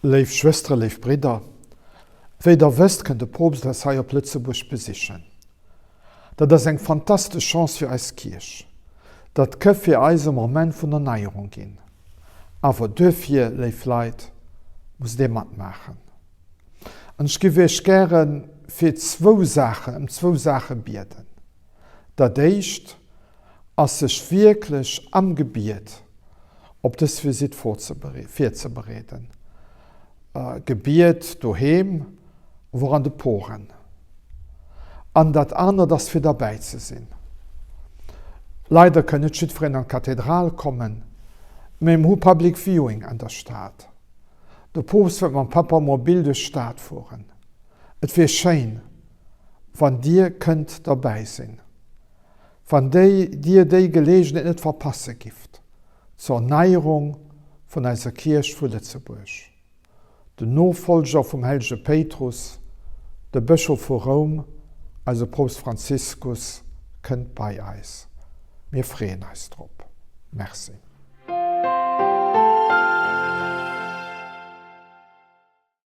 Léif Schwësteren, léif Bridder, wéi der wësst, kënnt de Poopst eis hei op Lëtzebuerg besichen. Dat ass eng fantastesch Chance fir eis Kierch. Dat këf fir eis e Moment vun Erneierung ginn. Awer duerfir, léif Leit, musst Dir matmaachen. An ech giff Iech gäre fir zwou Saachen, ëm zwou Saache bieden. Dat éischt ass sech wierklech am Gebiet op dës Visitt virzebereeden. Gebiet doheem, awer och an de Poren. An dat anert ass fir derbäi ze sinn. Leider kënn net jiddwereen an d'Kathedral kommen, mee mir hu Public Viewing an der Stad. De Poopst wäert mam Papamobil duerch d'Stad fueren. Et wier schéin, wann Dir kënnt derbäi sinn, wann déi Dir déi Geleegenheet net verpasse gifft, zur Erneierung vun eiser Kierch vu Lëtzebuerg. Den Nofolger vum hellege Péitrus, de Bëschof vu Roum, eise Poopst Franziskus, kënnt bei eis. Mir freeën eis drop. Merci.